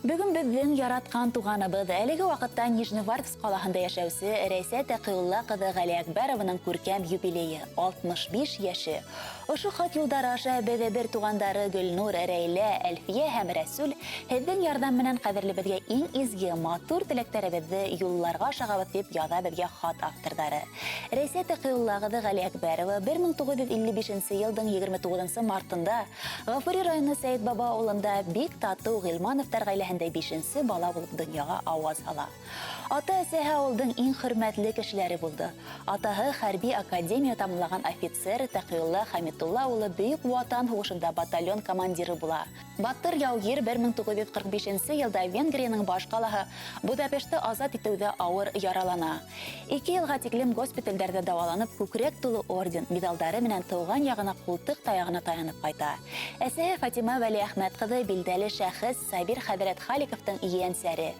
Бөгөн беҙҙең яратҡан туғаныбыҙ, әлеге ваҡытта Нижневартовск ҡалаһында йәшәүсе Рәйсә Тәҡиулла ҡыҙы Ғәлиәкбәрованың күркәм юбилейы, 65 йәше. Ошо хат юлдары аша беҙ бер туғандары Гөлнур, Рәйлә, Әлфиә һәм Рәсүл һеҙҙең ярҙам менән ҡәҙерлебеҙгә иң изге, матур теләктәребеҙҙе юлларға ашығабыҙ, тип яҙа беҙгә хат авторҙары. Рәйсә Тәҡиулла ҡыҙы Ғәлиәкбәрова 1955 нче йылдың 29 нчы мартында Ғафури районы Сәйетбаба ауылында бик татыу Ғилмановтар ғаиләһендә бишенсе бала булып дөньяға аваз һала. Ата-әсәһе ауылдың иң хөрмәтле кешеләре булды. Атаһы хәрби академия тамамлаған офицер Тәкыйулла Хәмитулла улы Бөек Ватан һуғышында батальон командиры була. Батыр яугир 1945 нче елда Венгрияның баш калаһы Будапештты азат итеүҙә ауыр яралана. Ике йылға тиклем госпитальдәрҙә дауаланып, күкрәк тулы орден, миҙалдары менән тыуған яғына ҡултыҡ таяғына таянып ҡайта. Әсәһе Фатима Вәлиәхмәт ҡыҙы билдәле шәхес Сабир хәҙрәт Халиковтың ейәнсәре.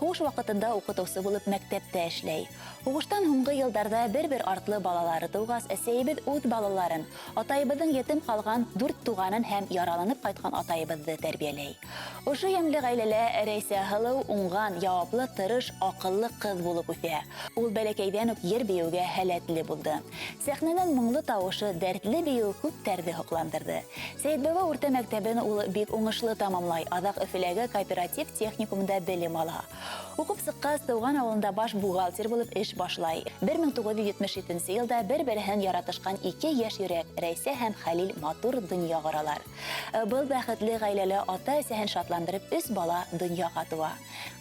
Һуғыш ваҡытында уҡытыусы булып мәктәптә эшләй. Һуғыштан һуңғы йылдарҙа бер-бер артлы балалары тыуғас, әсәйебеҙ үҙ балаларын, атайыбыҙҙың етем ҡалған дүрт туғанын һәм яраланып ҡайтҡан атайыбыҙҙы тәрбиәләй. Ошо йәмле ғаиләлә Рәйсә һылыу, уңған, яуаплы, тырыш, аҡыллы ҡыҙ булып үҫә. Ул бәләкәйҙән үк йыр-бейеүгә һәләтле булды. Сәхнәнән моңло тавышы, дәртле биеүе күптәрҙе һоҡландырҙы. Сәйетбаба урта мәктәбен ул бик уңышлы тамамлай, аҙаҡ Өфөләге кооператив техникумында белем ала. Уҡып сыҡҡас, тыуған ауылында баш бухгалтер булып эш башлай. 1977 нче елда бер-береһен яратышҡан ике йәш йөрәк, Рәйсә һәм Хәлил матур дөнья ҡоралар. Был бәхетле гаиләлә ата-әсәһен шатландырып өс бала дөньяга туа.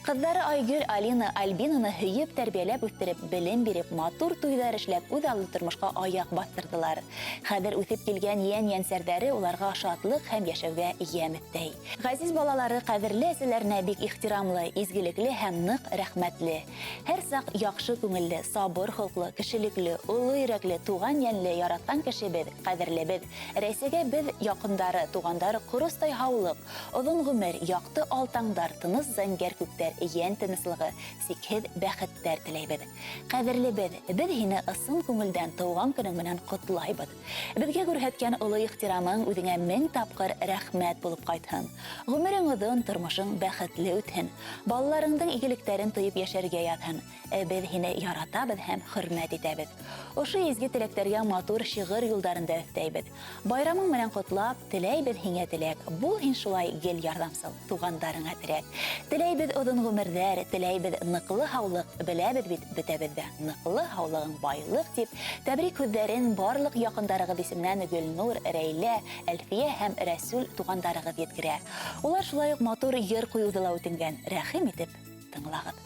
Кызлары Айгөл, Алина, Альбинаны һөеп, тәрбияләп үстереп, белем биреп, матур туйҙар эшләп, үҙ аллы тормошҡа аяҡ баҫтырҙылар. Хәҙер үҫеп килгән йән-йәнсәрҙәре уларға шатлыҡ һәм яшәүгә ямь өҫтәй. Газиз балалары кадерле әсәләренә бик ихтирамлы, изгелекле һәм нык рәхмәтле. Һәрчак яхшы күңелле, сабыр холклы, кешелекле, олы йөрәкле, туган йәнле, яраткан кешебез, кадерлебез, Рәйсәгә без, якындары, тугандары корыстай һаулык, озын гомер, якты ал таңдар, тыныч зәңгәр күктәр, йән тынычлыгы, сикһез бәхеттәр теләйбез. Кадерлебез, без һине ысын күңелдән туган көнең белән котлайбыз. Безгә күрһәткән олы ихтирамың үзеңә мең тапкыр рәхмәт булып кайтһын. Гомерең озын, тормышың бәхетле үтһен. Балаларыңдың игелектәрен тоеп яшәргә язһын. Ә без һине яратабыз һәм хөрмәт итәбез. Ошо изге теләктәргә матур шигырь юлдарын да өҫтәйбеҙ. Байрамың менән котлап, теләйбеҙ һиңә теләк, бул һин шулай гел ярҙамсыл, туғандарыңа терәк. Теләйбеҙ оҙон ғүмерҙәр, теләйбеҙ ныҡлы һаулыҡ, беләбеҙ бит, бөтәбеҙ ҙә ныҡлы һаулығың байлыҡ, дип, тәбрик һүҙҙәрен барлыҡ яҡындарығыҙ исеменән Гөлнур, Рәйлә, Әлфиә һәм Рәсүл туғандарығыҙ еткерә. Улар шулай уҡ матур йыр ҡуйыуҙы ла үтенгән. Рәхим итеп, тыңлағыҙ.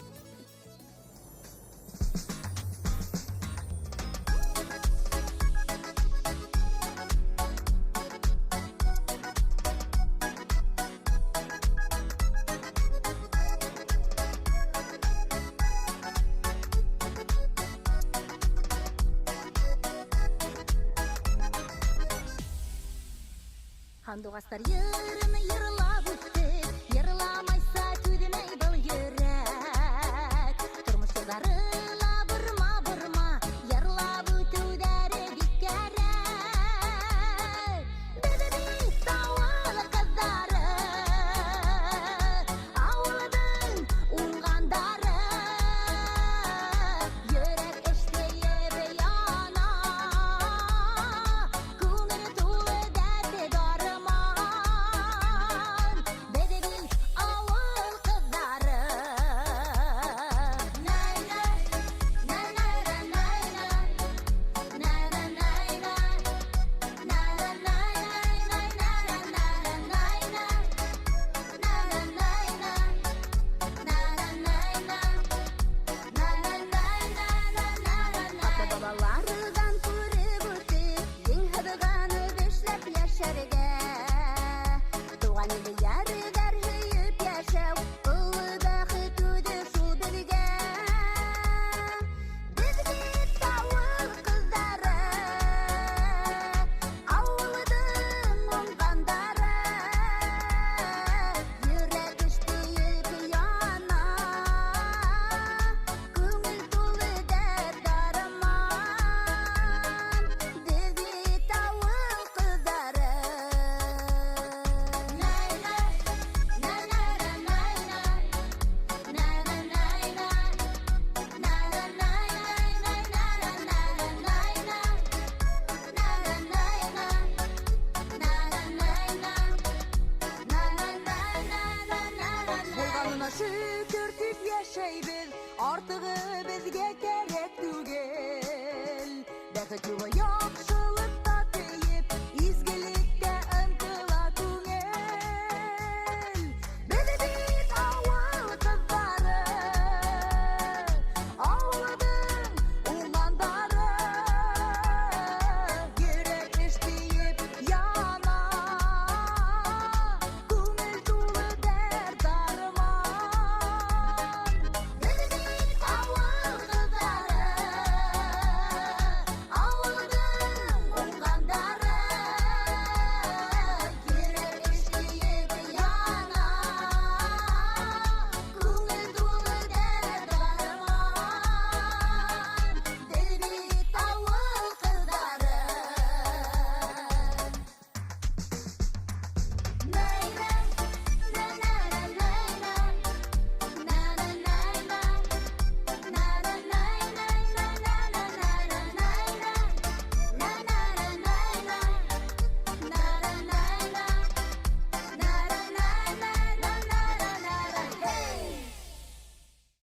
Һандуғастар йырын йырлап үтте, Йырламайса түҙмәй был йөрәк. Тормош юлдары ла борма-борма, Йырлап үтеүҙәре бик кәрәк. Беҙ бит ауыл ҡыҙҙары, Ауылдың уңғандары. Йөрәк эшләйеп яна, Күңел тулы дәрт, дарман. Барына шөкөр тип йәшәйбеҙ, артығы беҙгә кәрәк түгел. Бәхет юлы яҡшылыҡ.